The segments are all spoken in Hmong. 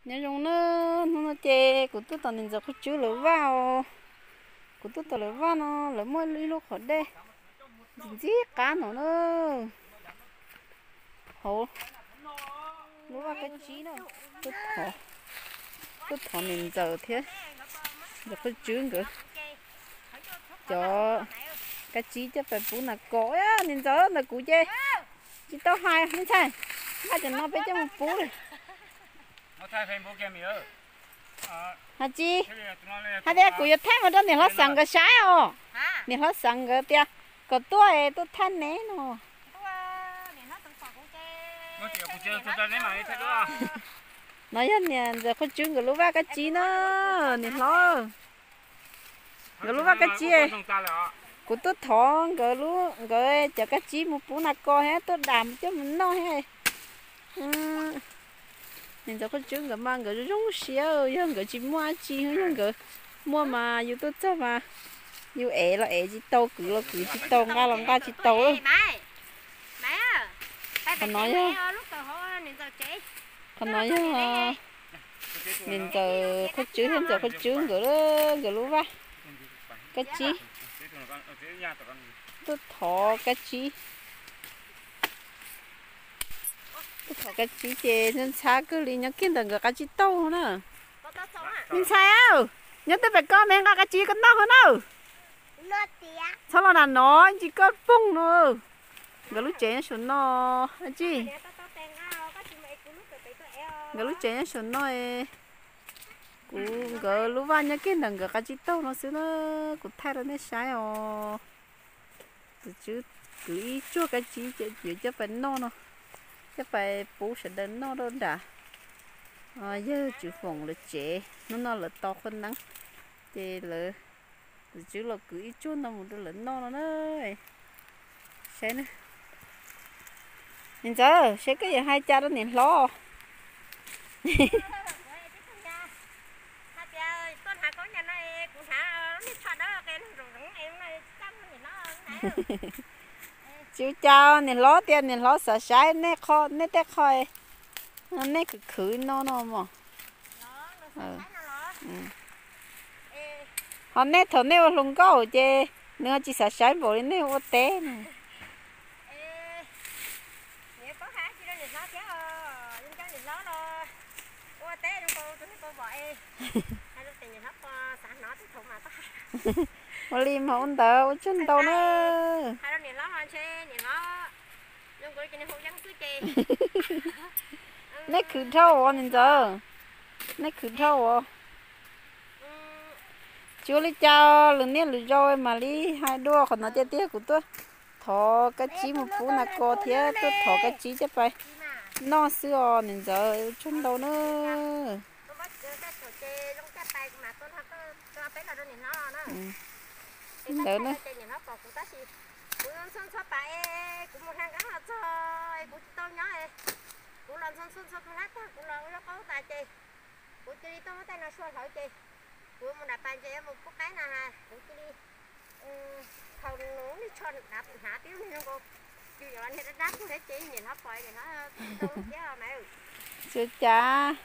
Nyob zoo na, hnub no ces kuv tuaj tom niam ntxawm Qhua Tswb lawv vaj os. Kuv tuaj tom lawv vaj no, lawv muaj ib lub qhov dej ntxim ntxim qab no na. Hauv lub vaj kab tsib na, tuaj thov niam ntxawm thiab ntxawm Qhua Tswb nkawd cov kab tsib coj pais pub nas kos. Niam ntxawm ntawm kuv ces tsis tau hais, me ntxhais, nqa cov no peb coj mus pub li. Hais tsis, hais tias kuv yuav thaij mus rau niam hlob Xeev nkawd saib os. Niam hlob Xeev nkawd tias kom tuaj es tuaj thaij neb no. No yog niam ntxawm Qhua Tswb nkawd lub vaj kab tsib na, niam hlob. Nkawd lub vaj kab tsib, kuv tuaj thov nkawd, nkawd cov kab tsib mus pub nas kos thiab tuaj dam coj mus noj thiab. Niam ntxawm Qhua Tswb nkawd mas nkawd zoo siab, yog nkawd tsis muaj dab tsi, yog nkawd muaj mas yus tuaj txog mas yus ev los ev tsis tau, kwv los kwv tsis tau, nqa los nqa tsis tau. Qhov no yog, qhov no yog niam ntxawm Qhua Tswb thiab ntxawm Qhua Tswb nkawd, nkawd lub vaj kab tsib, tuaj thov kab tsib. Tuaj thov kab tsib ces ntxhab kawg li, nyob kiag ntawm nkawd qab tsib taug na. Me ntxhais, nyob twg pem koj me nqa kab tsib koj noj hov na. Txhob los nram no, ntsis koj poog no. Nkawd lub tsev nyob saum no, dab tsi. Nkawd lub tsev nyob saum no. Kuv, nkawd lub vaj nyob kiag ntawm nkawd qab tsib taug no xwb na. Kuv thaij rau nej saib os. Tus tswv kwv ib tsuag kab tsib ces yuav coj pais noj no, coj pais pub sawv daws noj rau nram yawg Tswv Foom lawv tsev. Hnub no lawv tos qhua neeb ces lawv, tus tswv los kwv ib tsuag no mus rau lawv noj no na. Saib na. Niam ntxawm, seb koj yuav hais cas rau niam hlob? Tsis ua cas, niam hlob tias niam hlob xav saib nej qho, nej tej qho, nej khwv khwv no no mog. Ho nej thaum nej ua hluas nkauj ces nws tsis xav saib npaum li nej ua teb no. Ua li mas ua ntawd, ua tsaug ntau na. Nej khwv dhau os niam ntxawm, nej khwv dhau os. Tsis ua li cas, lwm niaj lwm zaus mam li hais dua, qhov no tiag tiag kuv tuaj thov kab tsib mus pub nas kos thiab tuaj thov kab tsib coj pais noj xwb os niam ntxawm, ua tsaug ntau na. Li ntawd na. Kuv cia li tuaj muab tej no sua hlawv ces kuv mus nram pas ntses mus pub qaib na, kuv cia li thaum nws tsho hnav pib zoo nkaus, niag dab dab tug thiab ces niam hlob pom niam hlob tau thiab mas. Tsis ua cas,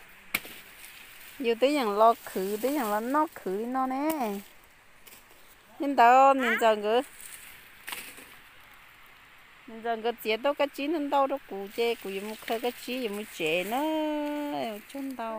yus twb yeej los khwv twb yeej los noj khwv li no ne. Li ntawd niam ntxawm nkawd, niam ntxawm nkawd txiav tau kab tsib ntau ntau rau kuv ces kuv yuav mus khaws kab tsib yuav mus tsev na. Ua tsaug ntau.